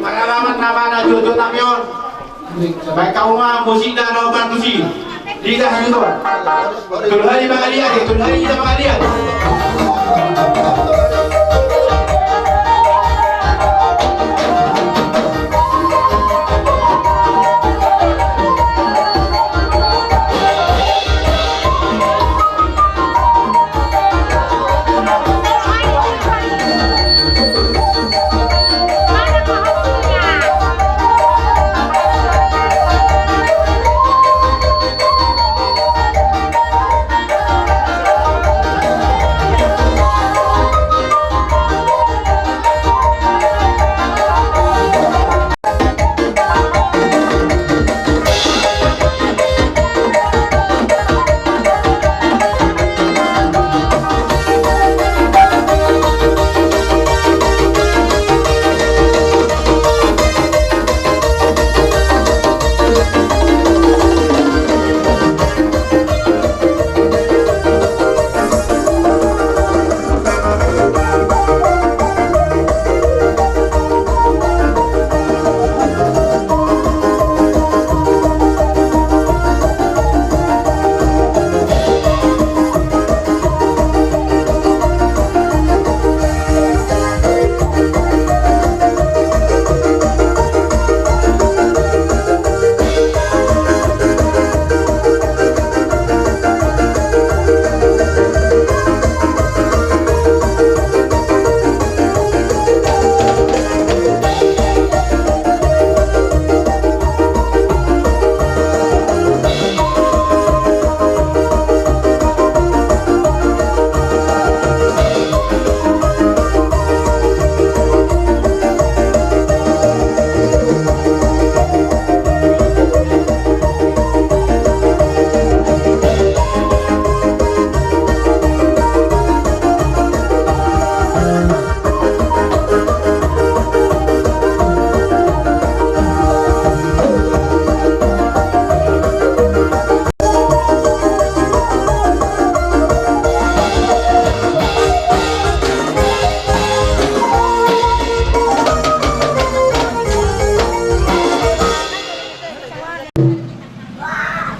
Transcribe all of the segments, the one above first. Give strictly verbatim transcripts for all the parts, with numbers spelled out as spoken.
Pengalaman na mana jojo nami on. Baik kau ma musik na no bantusi. Lidah gitu. Tulhai mangaliat, tulhai kita mangaliat.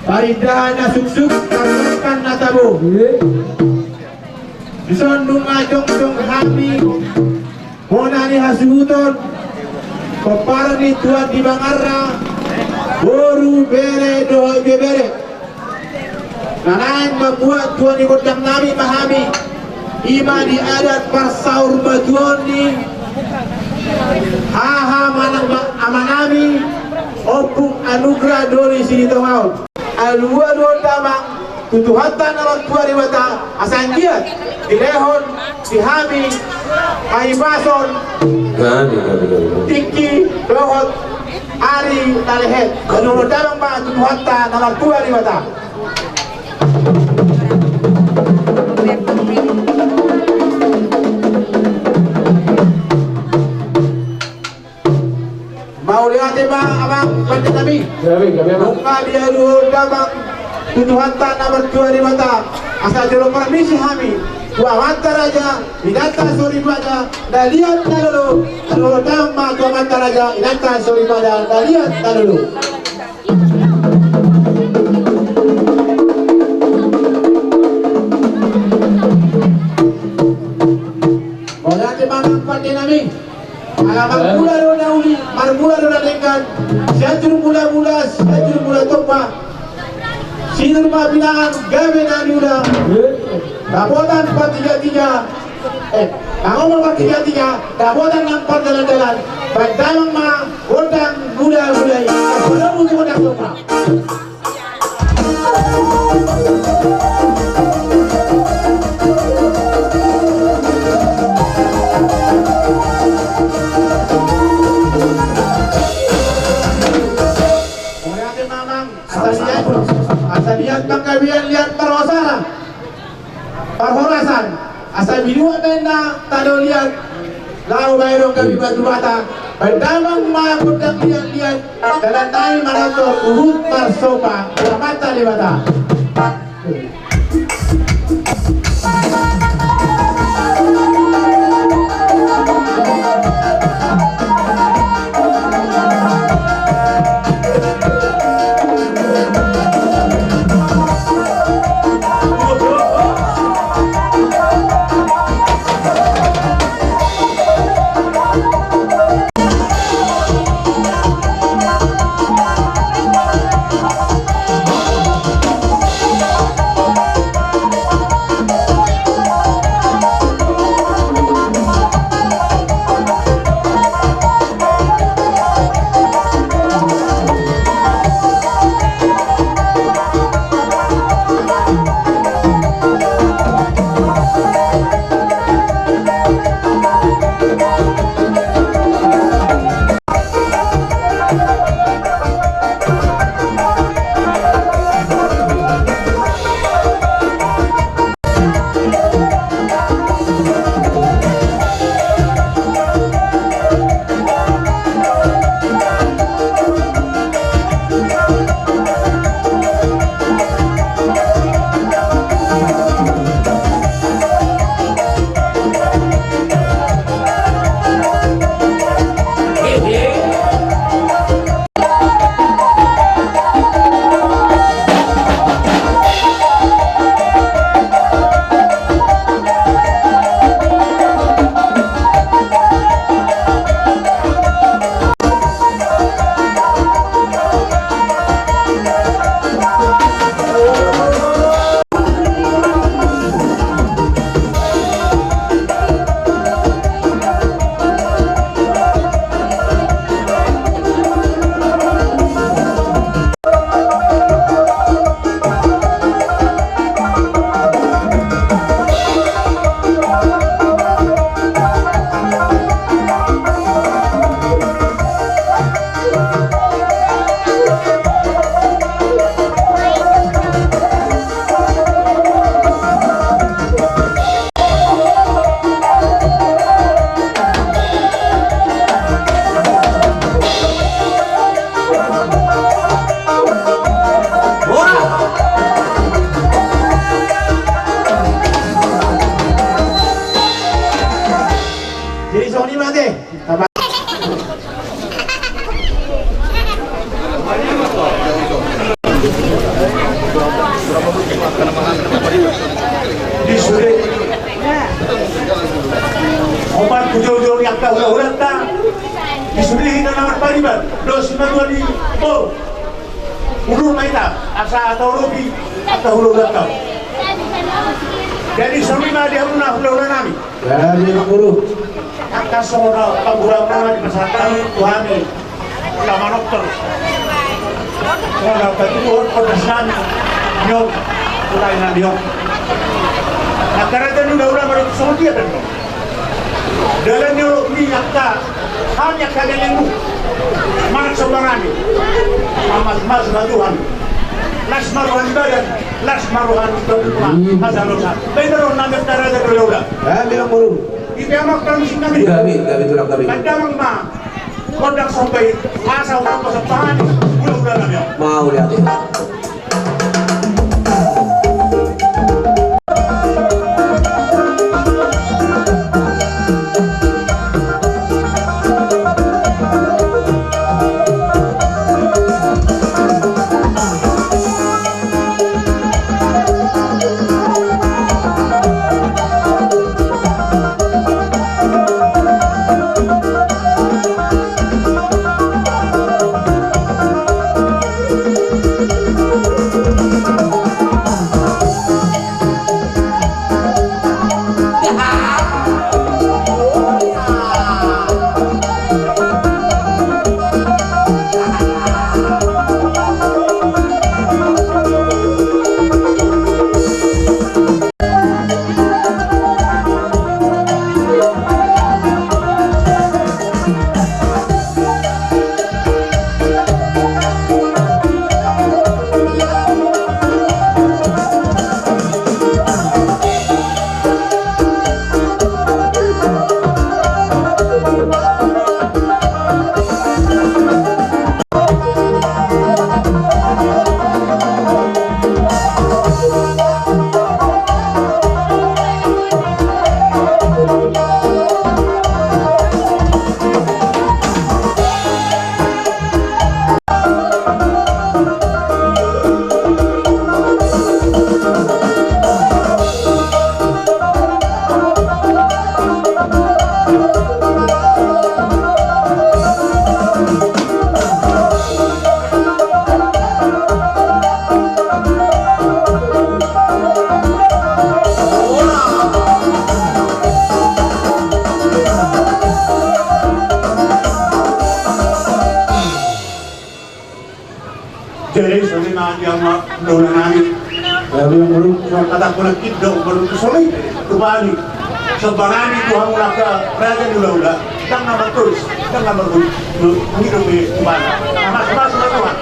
Parindahan na suksuk, parindahan na tabo. Dison nunga jongjong hami, bona ni hasuhuton, pomparan ni Tuan di Bangarra, boru, bere dohot ibebere. Na naeng mambuat tua ni gondang nami ma hami, i ma di adat parsaurmatuaon ni haha manang ma-, amanami, Ompung Anugrah Doli Silitonga on. Alualuhon damang tu Tuhanta na martua Debata, asa anggiat dilehon di hami hahipason, tingki dohot ari na lehet. Alualuhon damang ma tu Tuhanta na martua Debata. Mauliate ma amang pande nami. Nunga dialuhon damang tu Tuhanta na martua Debata, asa jolo parmisi hami tu amanta raja, inanta soripada, na liat na lolo. Alualuhon damang ma tu amanta raja, inanta soripada, na liat na lolo. Mauliate ma amang pande nami. Ala marmula do na uli, marmula do na denggan. Sianjur mulamula, Sianjur Mulatompa. Sinur ma pinangan, gabe na niula. Dapotan partigatiga. Eh, na ngomong partigatiga, dapotan nang pardalandalan. Baen damang ma gondang mulamula i. Gondang mulamula i. Mauliate ma amang, asa liat, asa liat panggabean, liat parhorasan. Parhorasan, asa binuat ma inna tano liat, laho baenon gabe batu bata, baen damang ma gondang liat-liat, dalan nami manortor huhut marsomba tu Amanta Debata. Opat, tu jolo-jolo ni angka hula-hulanta, disuruhi na marpariban dohot simatua ni boru. Udur ma hita asa taolopi angka hula-hulanta. Jadi songon i ma di hamuna hula-hula nami. Jadi guru, angka songon na panggurangan na dipasahat hami tu hami na manongtong. Songon na patuduhon podas nami nion, tu lae nami on. Angka raja ni hula-hula ma songon dia pe on. Dalan ni olop ni angka hami angka dalanmu manang somba nami. Masu-masu ma Tuhan. Las ma roha ni badan, las ma roha ni badan. Asa dosa. Baen roha nami angka raja ni hula-hula. Gabe ma guru. Ite amang panusi nami. Gabe, gabe tulang gabe. Pandamang ma gondang somba i, asa ulang pasampahan hula-hula nami. Mauliate. Jadi songon i ma di hamuna hula-hula nami. Jadi yang baru, songon hata ku nangkin do, baru tu songon i tu bani. Somba nami tu hamuna angka raja ni hula-hula. Ndang na martulus, ndang na marhulhul. Ngido pe tu bani. Masu-masu ma Tuhan.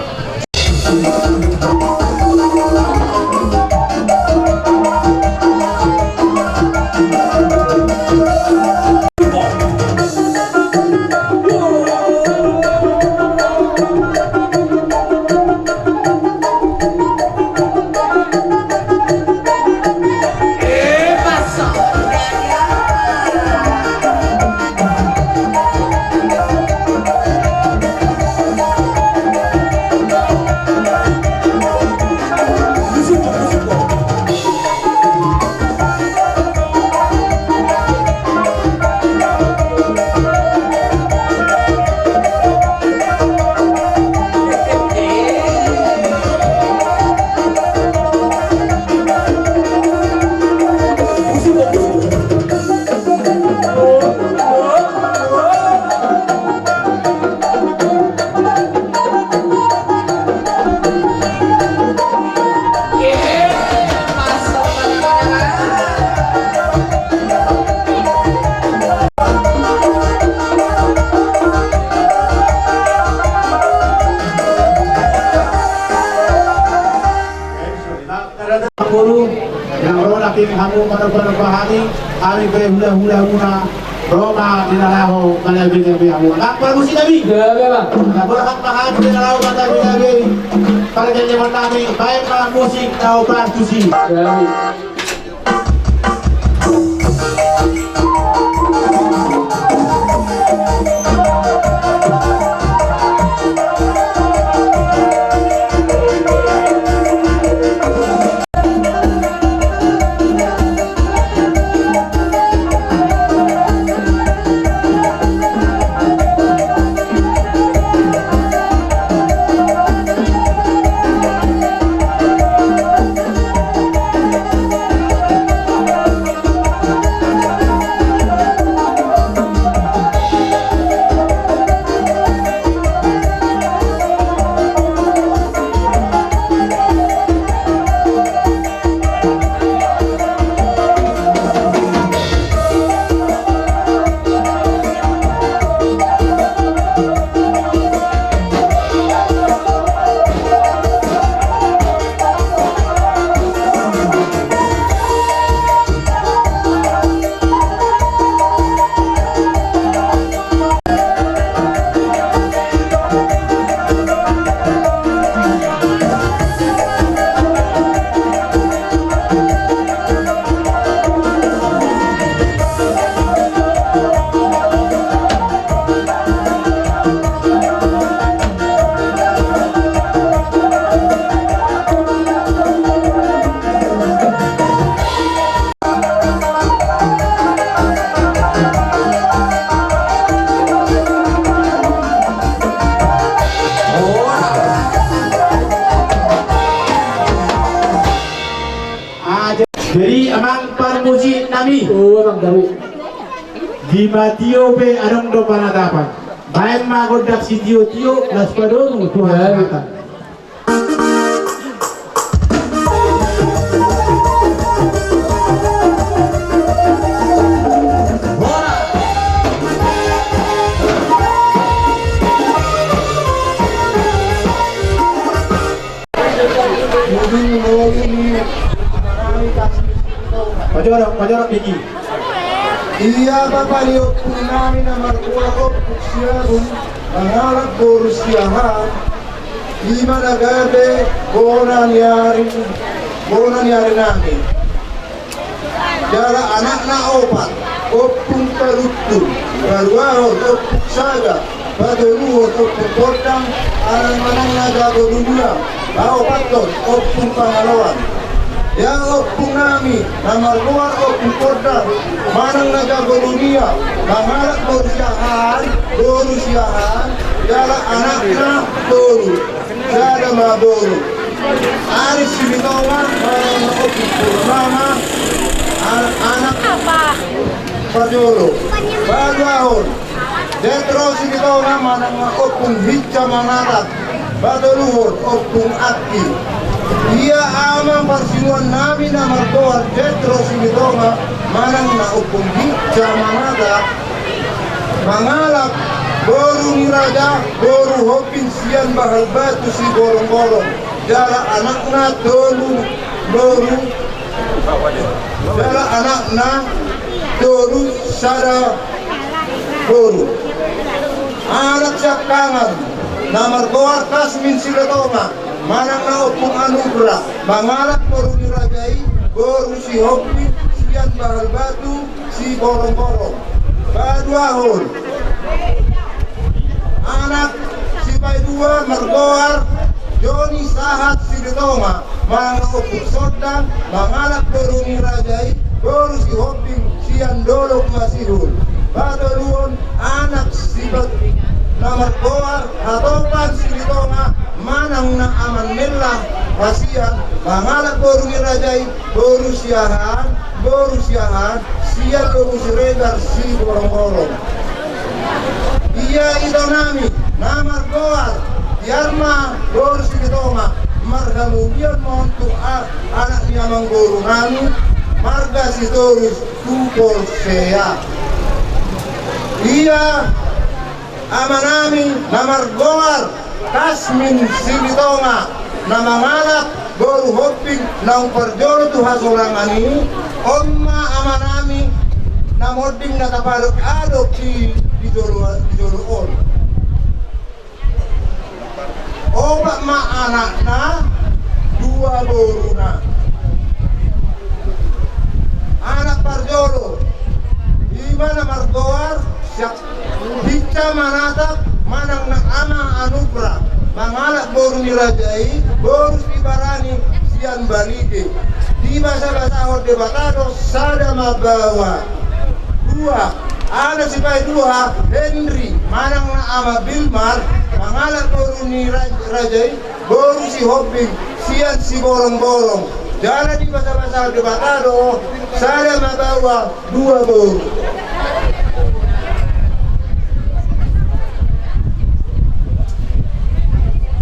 Guru, yang ro nangkin hamu manompanompa hami, hami pe hulahulamuna ro ma di na laho manabenabe hamu. Nang parmusik nami. Gabe ma. Na borhat ma hami di na laho manabenabe. Pargellengon nami, baen ma musik na opat tusi. Gabe. Parmusiknami. Oh, Bang Dawi. Di ma tio pe adong do panatapan. Baen ma gondang sitiotio, laos padomu tu hata. Pajorok, pajorok diki. Ia bapa ni ompungnami na margoar Ompung Siahaan mangalap boru Siahaan, i ma na gabe bona ni ari, bona ni arinami. Jala anakna opat, Ompung Paruntun, paduahon Ompung Saga, patoluhon Ompung Gondang, anak manang na jago dunia, paopathon Ompung Pangaloan. Ia ompungnami na margoar Ompung Gondang manang na jago dunia mangalap boru Siahaan, boru Siahaan, jala anakna tolu. Sada ma boru. Aris Silitonga manang na Ompung Purnama, an-, anak parjolo. Paduahon Jetro Silitonga manang na Ompung Hinca Manatak, patoluhon Ompung Angki. Ia amang parsinuannami na margoar Jetro Silitonga manang na Ompung Hinca Manatak mangalap boru ni raja, boru Hombing sian Bahal Batu Sigorong-gorong, jala anakna tolu boru, jala anakna tolu sada boru. Anak siangkangan na margoar Kasmin Silitonga manang na Ompung Anugrah mangalap boru ni raja i, boru Sihombing sian Bahal Batu Sigorong-gorong. Paduahon anak sipaidua margoar Joni Sahat Silitonga manang na Ompung Sondang mangalap boru ni raja i, boru Sihombing sian Dolok Masihul. Patoluhon anak sipat na margoar Hatopan Silitonga manang na Aman Mella Hasian mangalap boru ni raja i, boru Siahaan, boru Siahaan sian Lobu Siregar Sigorong-gorong. Ia itonami na margoar Tiarma boru Silitonga, marhamulian ma on tu a-, anak ni amangborunami marga Sitorus tu Porsea. Ia amanami na margoar Kasmin Silitonga na mangalap boru Hombing naung parjolo tu hasorangan i, on ma amanami na monding na tapadok-adok di, di jolo, di jolo on. Opat ma anakna, dua boruna. Anak parjolo i ma na margoar Siak Hinca Manatak manang na Ama Anugrah, mangalap boru ni raja i, boru Sibarani sian Balige. Dibasabasahon Debata do sada ma baoa. Dua, anak sipaidua Henry manang na Ama Bilmar, mangalap boru ni ra-, raja i, boru Sihombing sian Siborongborong. Jala dibasabasahon Debata do sada ma baoa, dua boru.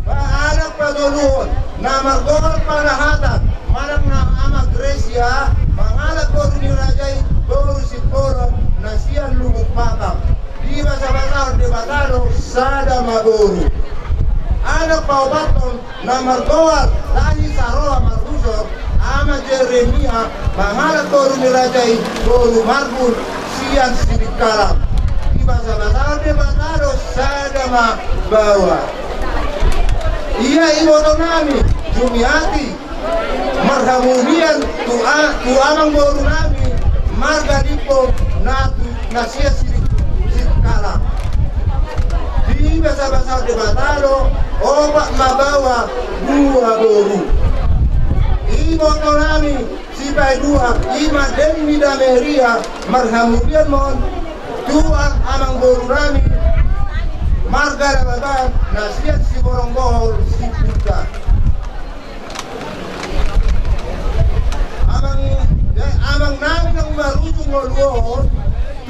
Ba anak patoluhon na margoar Panahatan manang na Ama Gresia, mangalap boru ni raja i, boru Simbolon na sian Lubuk Pakam. Dibasabasahon Debata do sada ma boru. Anak paopathon na margoar Tahi Saroa Marhusor, Ama Jeremia, mangalap boru ni raja i, boru Marbun sian Sidikalang. Dibasabasahon Debata do sada ma baoa. Ia ibotonami Jumiati, marhamulian tu a-, tu amangborunami marga Limbo na tu, na sian Sidi-, Sidikalang. Dibasabasahon Debata do opat ma baoa, dua boru. Ibotonami sipaidua i ma Denny Dameria, marhamulian ma on tu a-, amangborunami marga Lababan na sian Siborongbohol Sipunta. Amang, ya, Amang nami na marujung ngolu on,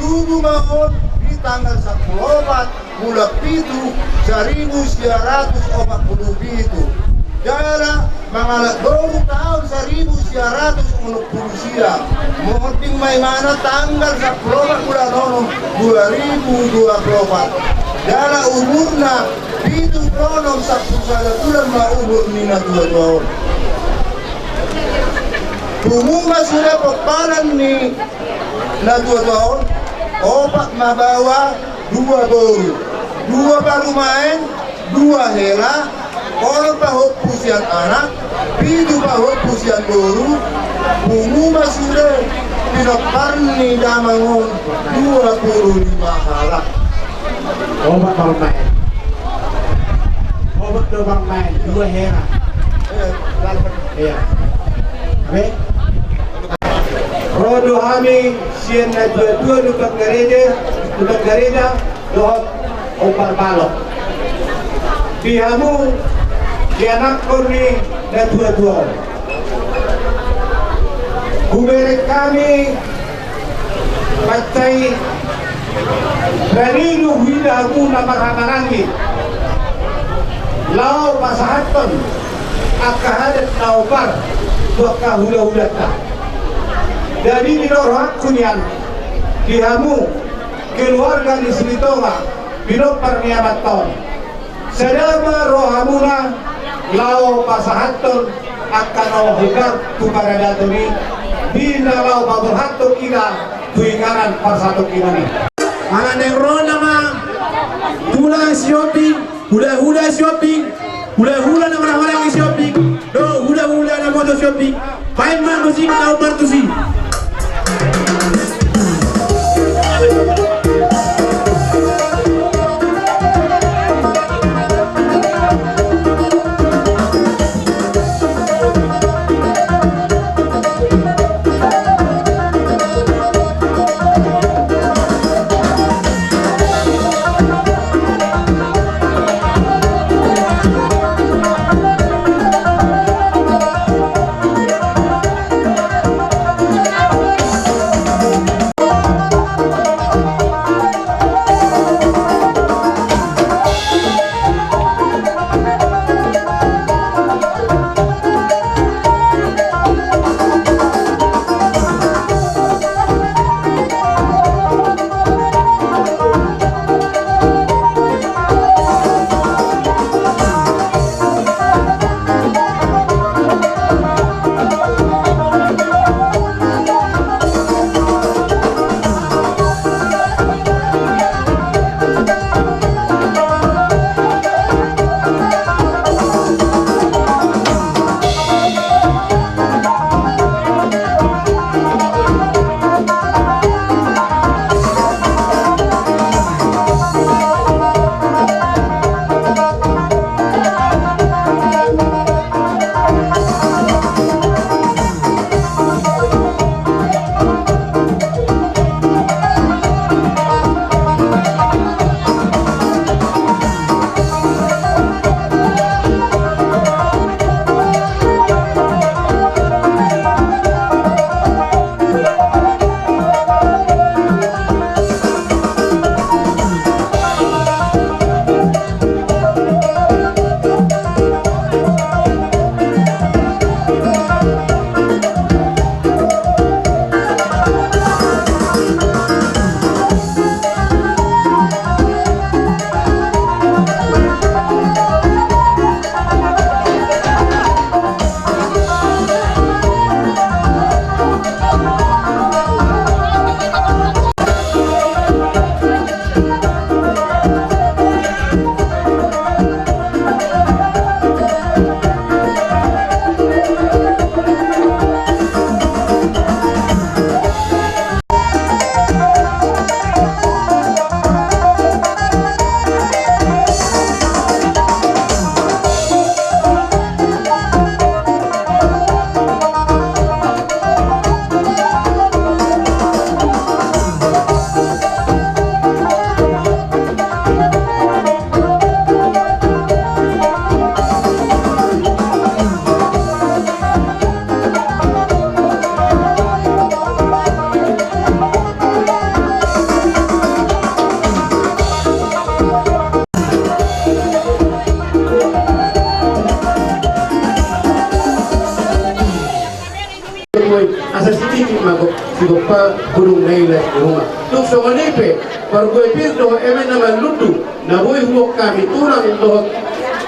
tubu ma on di tanggal sampulu opat bulan pitu, saribu sia ratus opat pulu pitu. Jala mangalap boru taon saribu sia ratus onom pulu sia. Monding ma ibana tanggal sampulu opat bulan onom dua ribu dua pulu opat. Jala umurna pitu pulu onom, sampulu sada bulan ma umur ni na tua-tua on. Pungu ma sude pomparan ni na tua-tua on, opat ma baoa, dua boru, dua parumaen, dua hela, onom pahompu sian anak, pitu pahompu sian boru. Pungu ma sude pinompar ni damang on dua pulu lima halak. Opat parumaen. Opat do parumaen, dua hela. Iya. Abe? Ro do hami sian na tua-tua Lumban Gareja, Lumban Gareja dohot Ompar Balok. Di hamu di anakkon ni na tua-tua on, hubereng hami mansai raringu huida hamu na marhahamaranggi laho pasahathon angka adat na ompar tu angka hula-hulanta. Jadi di rohangku nian di hamu keluarga ni Silitonga, pinompar ni amanta on, sada ma rohamuna laho pasahathon angka na ompar tu paradaton i, di na laho paborhathon hita tu inganan parsatongkinan i. Manang naeng ro nama tulang Sihombing, hula-hula Sihombing, hula-hula na marhahamaranggi Sihombing dohot hula-hula na moto Sihombing, baen ma musik na ompar tusi. Pahundung na i las ni ruma. Tung songon i pe, parbue pir dohot eme na marlundu, na boi huboan hami tulang dohot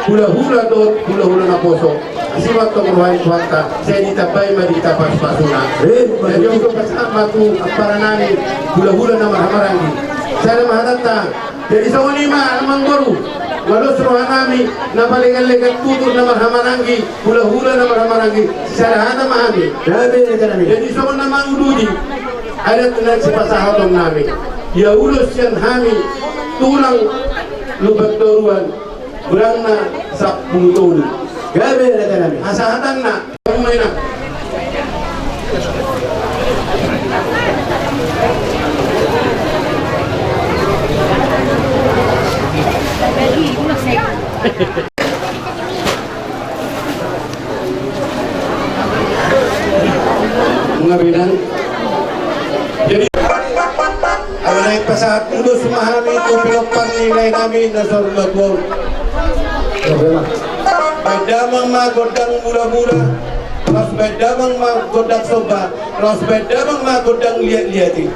hulahula dohot hulahula naposo. Asi ma antong roha ni Tuhanta, sai ditambai ma di hita pasupasuna. Eh, jadi on hupasahat ma tu ampara nami, hulahula na marhahamaranggi. Sada ma hatanta. Jadi songon i ma amangboru, maulos roha nami, na paleganlegan tutur na marhahamaranggi, hulahula na marhahamaranggi, sisada hata ma hami. Jadi songon na manguduti adat na sipasahaton nami, ia ulos sian hami tulang Lumban Toruan, godangna sampulu tolu. Gabe hata nami. Hasahatanna. Nunga benang. Jadi, ala naeng pasahat ulos ma hami tu pinompar ni lae nami na saur matua on. Baen damang ma gondang mulamula, laos baen damang ma gondang somba, laos baen damang ma gondang liatliat i.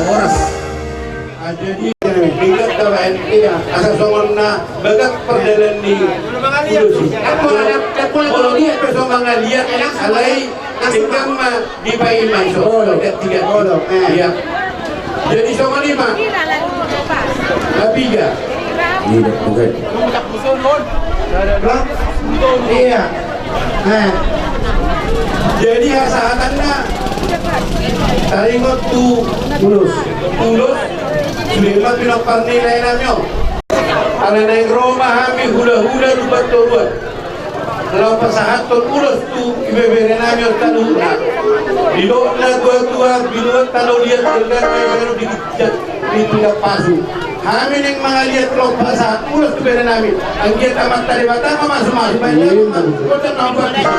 Horas. Ah, jadi, ingat, tabaen, iya, asa songon na bagak pardalan ni ulos i. Molo dia pe so mangaliat, alai tinggang ma dipaima i so. Tiga. Iya. Jadi songon i ma. Lapiga. Iya. Nah, jadi hasahatanna taringot tu ulos. Ulos, sude ma pinompar ni lae nami on. Ala naeng ro ma hami hulahula Lumban Toruan, laho pasahathon ulos tu ibebere nami on saluhutna. Didok natuatua, binuat tano liat, berdan baru di Di tinggal pasu. Hami naeng mangaliat, laho pasahat ulos tu bere nami. Anggiat Amanta Debata mamasumasu. Baik, baik.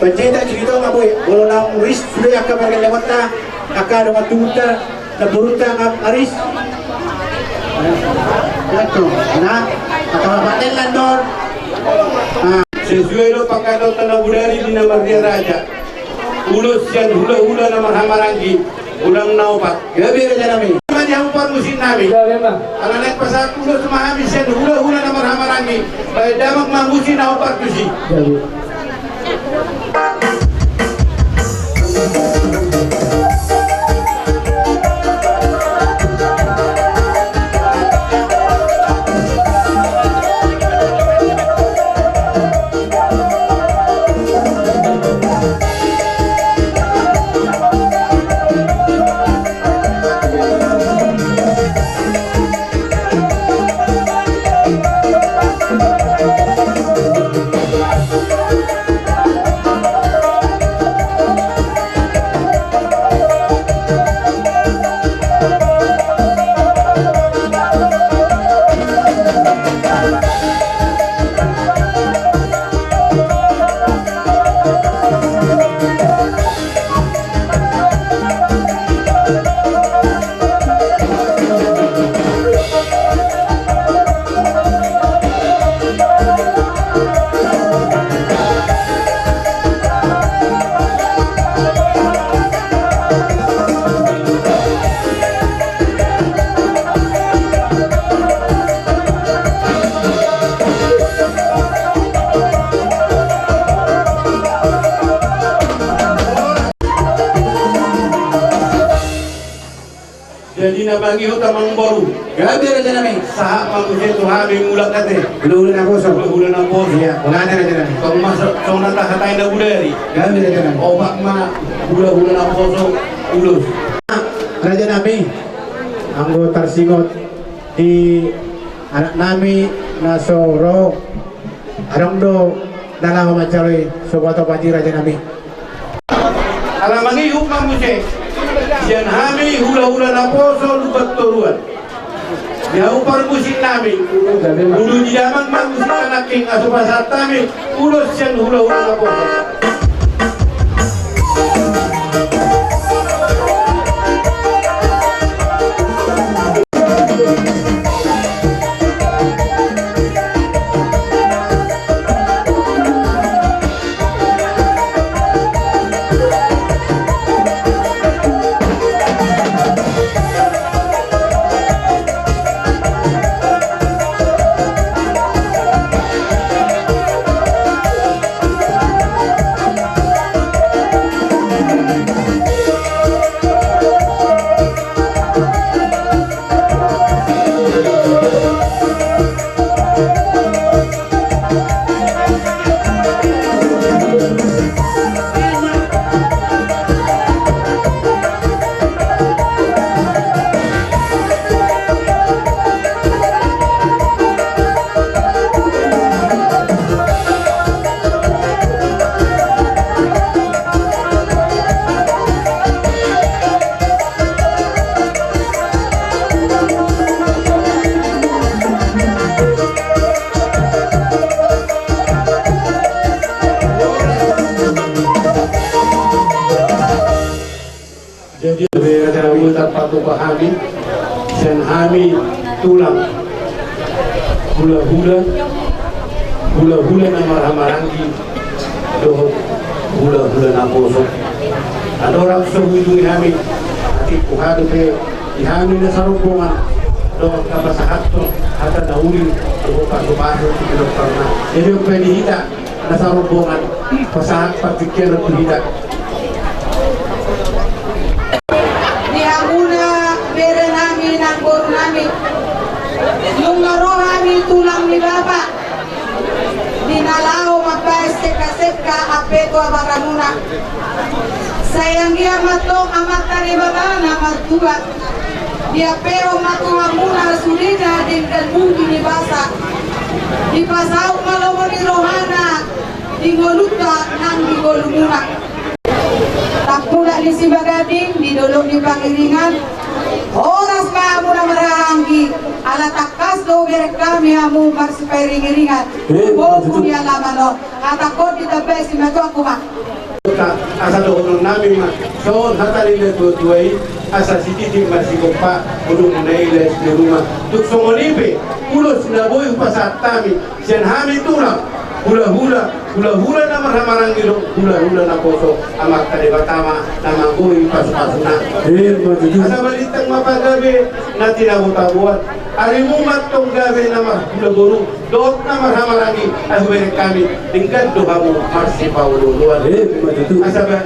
Panjaitan di Sitonga, boy. Molo naung ris sude angka marga ni lewanta, angka dongan tubuta, namborunta nga ris. Nah, angka bapakta i landon. Nah. Sesuai do pangkataion na bodari di na marria raja. Ulos sian hulahula na marhahamaranggi. Godang na opat. Gabe, raja nami. Ima di hamu parmusik nami. Gabe ma. Ala naeng pasahat ulos ma hami sian hulahula na marhahamaranggi. Baen damang ma musik na opat tusi. Gabe. Jadi na mangihut amangboru. Gabe, raja nami. Sahat ma muse tu hami mulak ate. Hulahula naposo. Hulahula naposo. Iya, mulak ate, raja nami. Tong ma songon na tahatai na bodari. Gabe, raja nami. Opat ma hulahula naposo ulos. Raja nami, anggo tarsingot di anak nami na so ro, adong do na laho manjalo i, so buat opat i, raja nami. Ala mangihut ma muse sian hami hulahula naposo Lumban Toruan. Di hamu parmusik nami, ulu ni damang ma musik na nangkin, asa pasahat hami ulos sian hulahula naposo. Jadi, acara ulu tarpatupa hami, sian hami tulang hulahula, hulahula na marhahamaranggi dohot hulahula naposo. Andorang so huidungi hami, atik huhata pe di hami na sarombongan, dohot hapasahathon hata na uli dohot pasupasu tu pinompar na. Jadi, on pe di hita na sarombongan, pasahat partingkian tu hita. Di hamuna bere nami nang boru nami, nunga ro hami tulang ni bapa, di na laho mambahen sekka-sekka ampe tu abaramuna. Sai anggiat ma antong Amanta Debata na martua diampehon ma tu hamuna sudena denggan bumi ni basa. Dipasaut ma lomo ni rohana di ngolunta nang di ngolumuna. Tampudak ni Sibagading di dolok ni Pangiringan. Horas ma hamuna Marhahaanggi, ala tangkas do hubereng hami hamu marsipairing-iringan. Eh, boku betul. Di alaman on. Hatangkon ditambai simatuangku ma. Asa dohonon nami ma songon hata ni natua-tua i, asa sititi ma sigompa, unang na ilas ni ruma. Tung songon i pe ulos na boi hupasahat hami sian hami tulang, hula-hula, hula-hula na marhahamaranggi dohot hula-hula na poso, Amanta Debata ma na mamboi pasu-pasuna. Eh, betul. Asa balintang ma pagabe na tinabo-taboan, arimu ma tong gabe na marhula boru dohot na marhahamaranggi, ai hubereng hami denggan do hamu marsipaolo-oloan. Eh, betul. Asa ba-,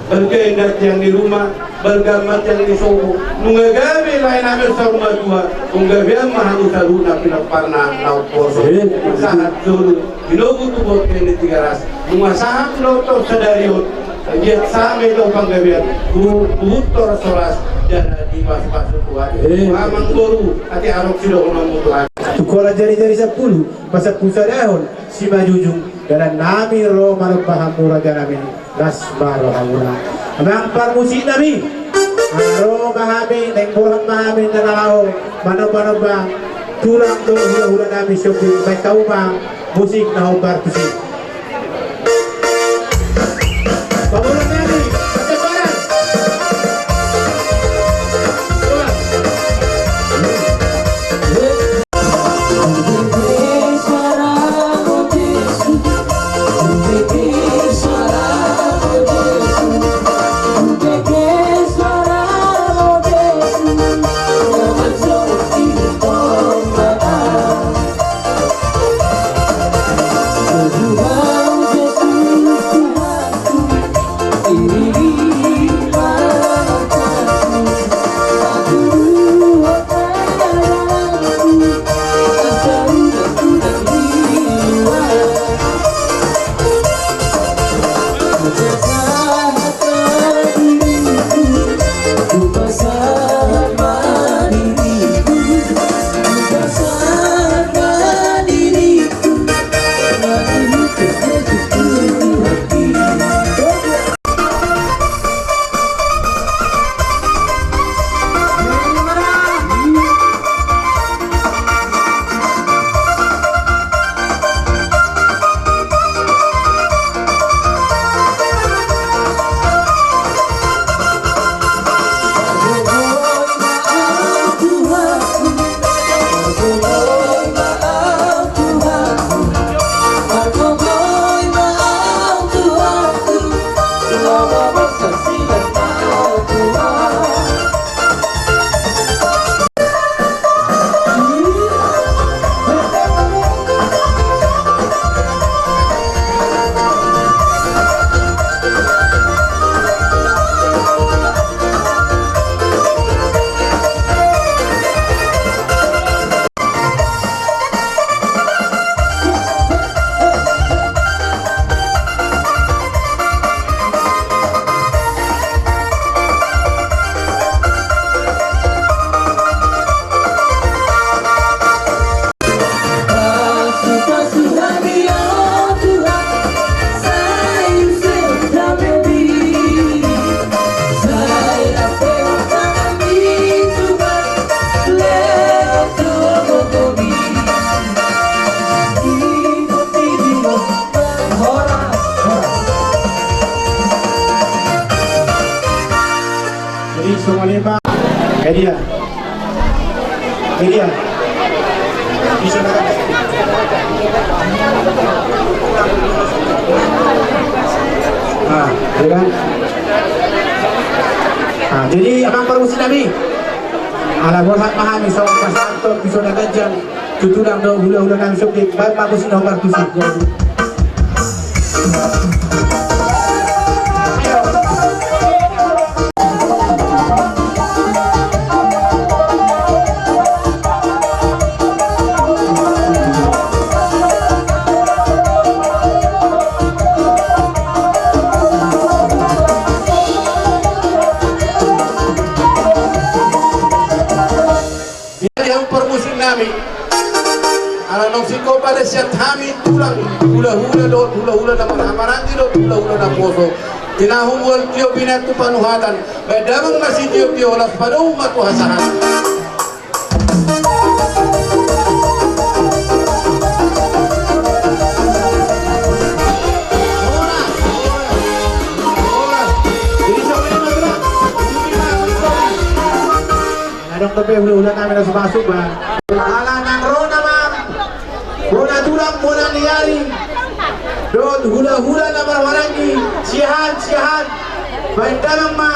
balga inna tiang ni ruma, balga ma tiang ni sopo, nunga gabe lae nami saur matua, nunga gabean ma hamu saluhutna pinomparna na umposo. Eh, betul. Sahat solu, binogu tu bontean ni Tigaras, nunga sahat tu laut on sadari on, anggiat sahat ma i tu panggabean, hu-, huhut horas-horas, jala dipasu-pasu Tuhan. Eh. Amang boru, ate adong sidohononmu Tuhan. Tu kola jari-jari sampulu, pasampulu sadahon, simanjujung, dalan nami ro manomba hamu raja nami, las ma rohamuna. Amang parmusik nami, ro ma hami, naeng borhat ma hami na laho manomba-nomba tulang dohot hula-hula nami, siop di baen hamu ma musik na hombar tusi. Pamoruon nami, pamoruon. Jadi, songon i ma. Media. Media. Bisa. Ah, ya kan? Ah, jadi, amang parmusik nami. Ala borhat ma hami songon pasahathon piso na ganjang tu tulang dohot hula-hula nami, songon i baen ma musik na hombar tusi. Jadi, amang parmusik nami, ala naung singkop, asa sian hami tulang, hula-hula dohot hula-hula na marhahamaranggi dohot hula-hula na poso, tinahu mual tio pinatu panuhatan, baen damang ma sitio-tio, las padomu ma tu hasahatan. Adong dope hulahula nami na sumasuk ba. Ala nang ro nama bona tulang bona ni ari dohot hulahula na marhahamaranggi, siahaan siahaan. Baen damang ma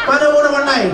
panomunomuan nai.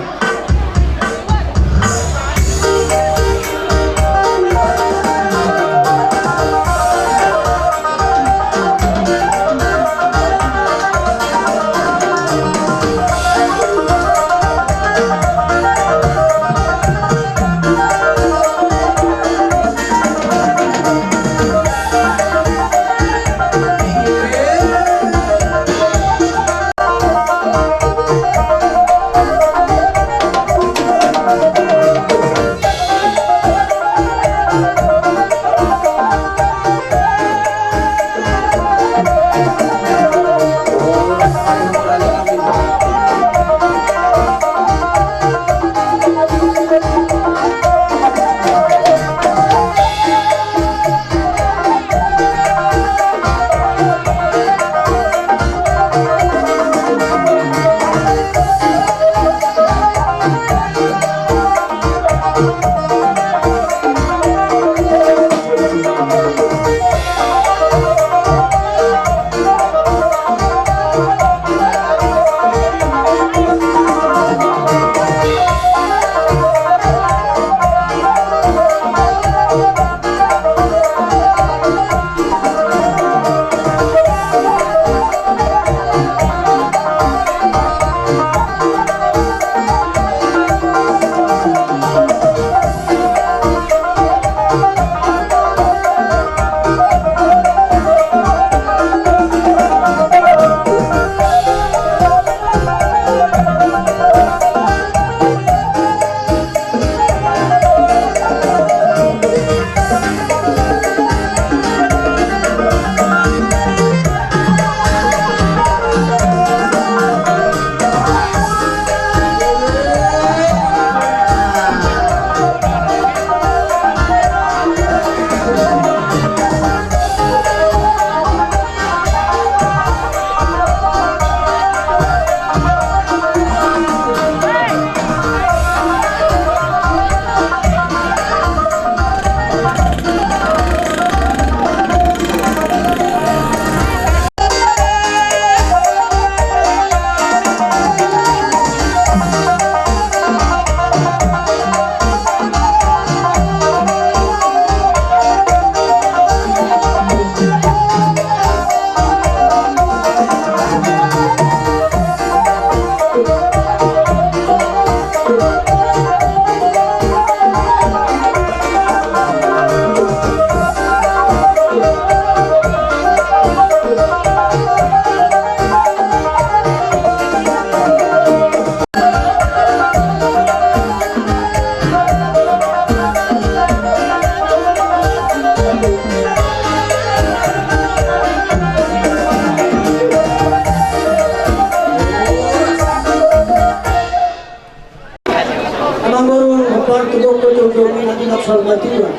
Amangboru, hombar tu gokhon dohot na tinaksal matua.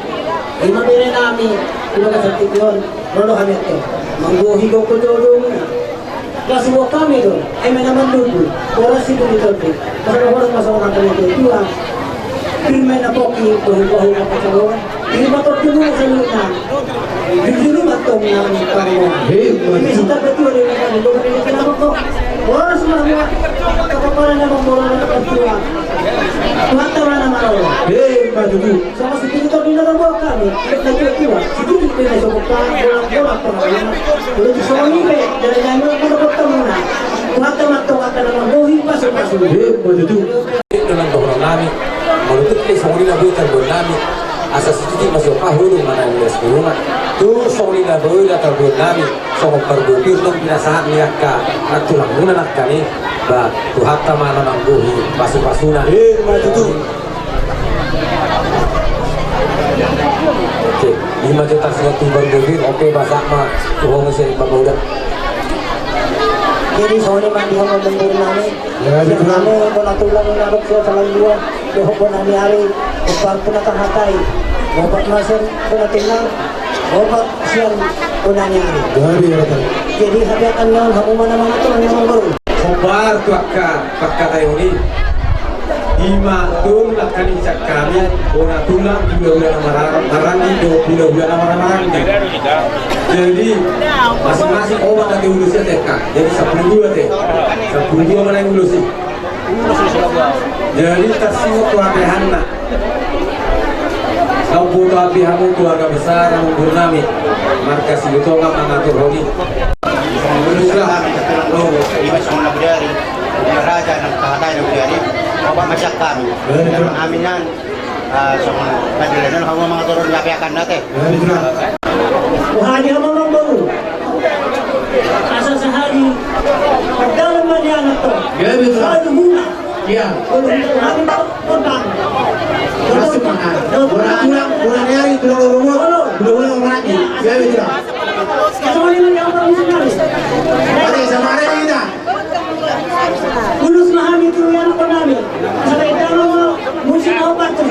Ima bere nami, tu bagasan tingki on, ro do hami antong manggohi gokhon dohot na. Las uang hami do, eme na mandugu, boras si bulu tondi. Pasal boras pasal mata ni tua. Pir ma na pongki, bohi-bohi na pacaroan. Ima tortu dulu saluhutna. Jujur mantong nang pango. Hei, mantong. Ini sudah betul dia makan. Boras ma mua. Kata para nama bola na patua. Mata mana mau. Hei, mantong. Sama si Pinto di dalam bawa kami. Kita tua-tua. Sedikit beda sobat. Bola-bola pengalaman. Udah di Solo ini, dari Nangor, kita bertemu, nah. Mata mantong, kata nama bohi, pasu-pasu. Hei, mantong. Dalam dohonon nami, manutup pe songon i na boi tarboan nami, asa sititi ma siompa, hudung ma na niula ni sipuluna. Tu songon i na boi na tarboan nami, songon parbue pir tong pinasahat ni angka, angka tulangmuna nangkin i, ba, Tuhanta ma na manggohi pasu-pasuna. Ima tutu. Oke, ima jo tarsingot tu parbue pir, oke, ba sahat ma, tu ho muse, Bapak Uda. Jadi songon i ma di ho, Bapak nami. Ya, siap di ho. Nami, bona tulang, nami, siap salam dua. Dohot bona ni ari, opat puna tahatai, opat ma sian bona tengah, opat sian bona ni ari. Jadi hape akan naon hamu mana mangatur ni manggol. Hombar tu angka pangkataion i. Ima tung nangkaning sian hami bona tulang hulahula na maranggi dohot hulahula na marhahamaranggi. Jadi masing-masing opat ate ulos i ate. Jadi sampulu dua ate. Sampulu dua ma naeng ulos i. Jadi tarsingot tu hape hami na. Naung boto hape hamu keluarga besar Amangboru nami marga Sibutonga mangaturhon i. Ulos lah. Ima songon na bodari, ima raja nang tahatai na bodari. Opat ma sian hami. Hami nan, songon na dilehon hamu mangaturhon hape akan na ate. Boha di hamu manggol. Asa sahali mardalan ma nian antong. Gabe tu. Sahali huna. Ia. Hami tak korban. Masuk makan. Bola tulang, bola ni ari, tulang rumah. Bola ulang lagi. Gabe tu. Asa wali ma nian antong. Oke, sama ada kita. Ulos ma hami tu ianakhon nami. Asa dang dao ma musik na opat tu.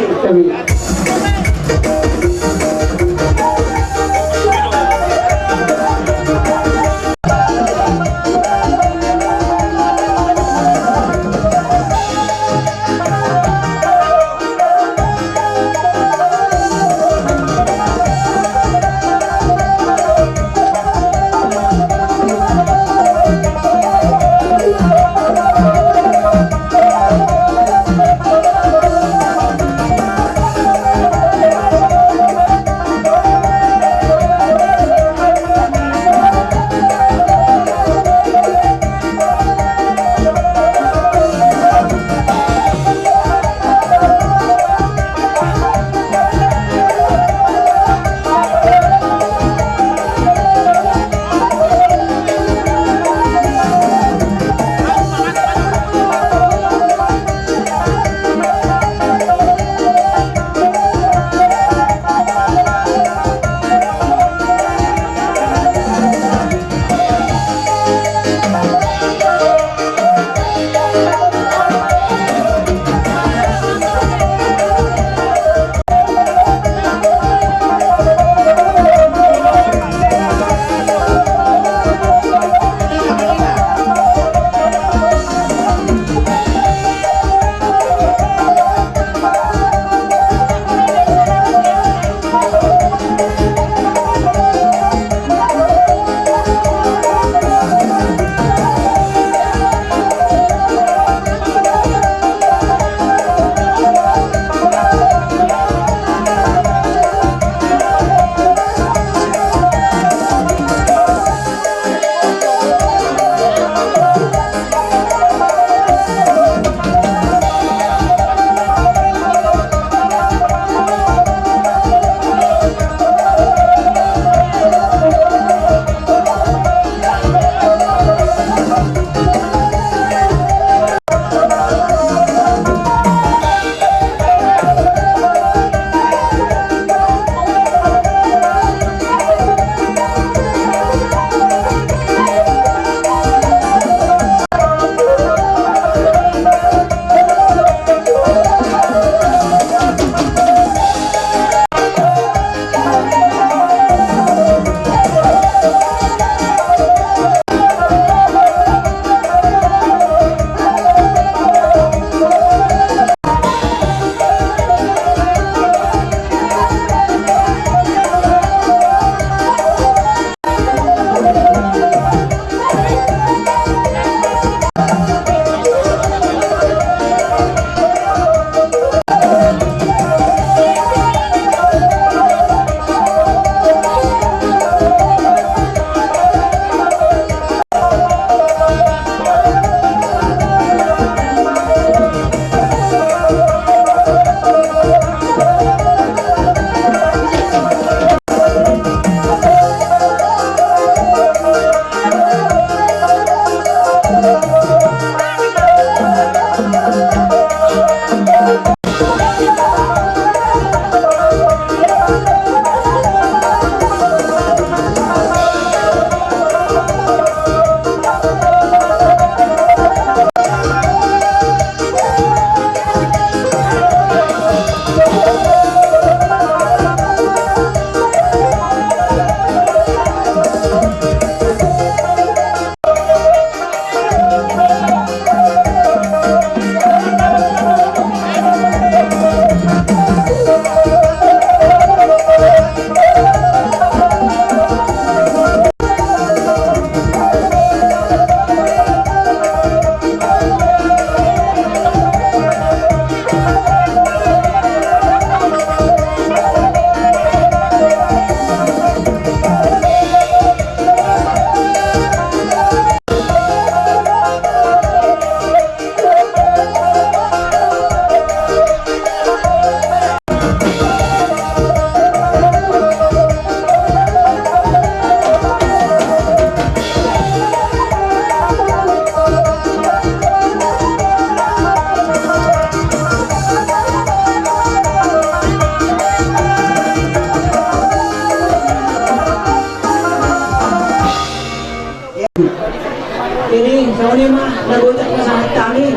Jadi, songon i ma na boi pasahat hami.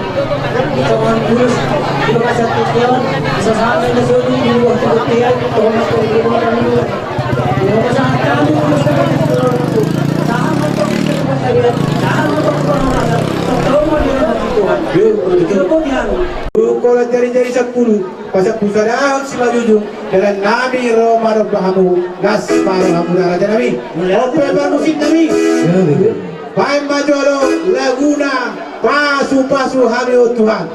Songon bulus di bagasan tingki on, sasama na sodi di luar tingki on, songon ma tingki on. Pasahat hami, bulus na boi pasahat hami. Sama tu kita pasahat, sama tu kita pasahat. Ketemu di rumah Tuhan. Yuk, betul. Ketemu di anu. Yuk, kalau jari-jari sepuluh. Pasampulu sada ahon simanjujung, dalan nami ro maromba hamu, las ma rohamu da raja nami. Ope parmusik nami. Baen ma jolo laguna Pasu-pasu hami o Tuhan.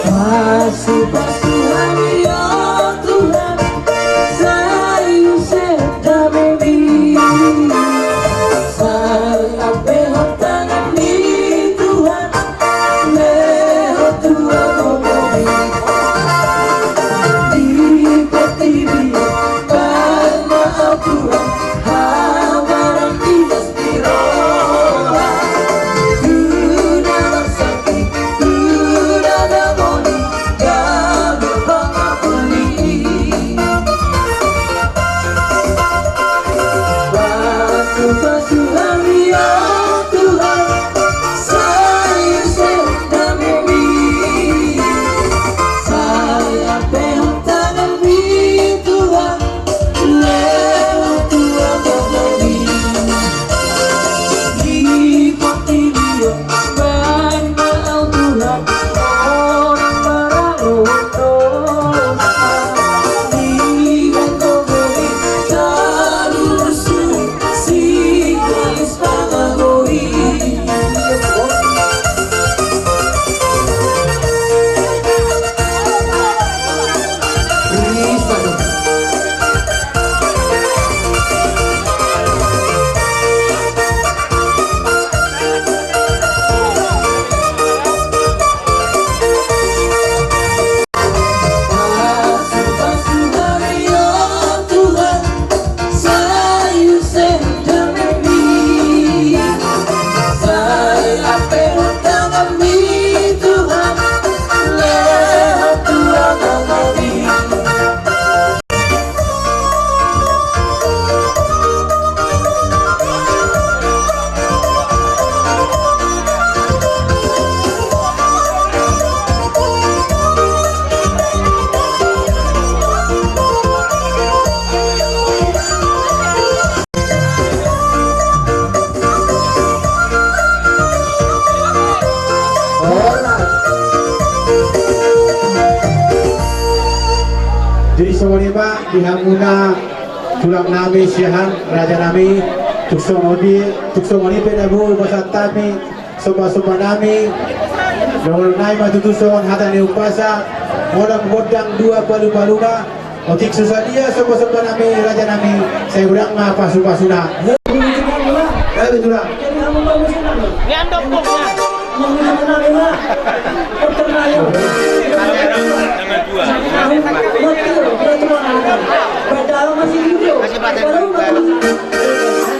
Pasu-pasu hami o Tuhan, sai use damemi. Sai ampe hot tangan ni Tuhan, lehon tu agogomi. Di portibi on, baen ma au Tuhan, habaran inas Jadi songon i ma di hamuna tulang nami siahaan raja nami, tung songon i, tung songon i pe na boi pasahat hami somba-somba nami. Dohonon nami ma tutu songon hata ni umpasa, godang gondang dua palu-paluna. Otik so sadia somba-somba nami raja nami, sai godang ma pasu-pasuna. Jadi tulang. Nian dompung, nian. Masih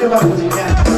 batas.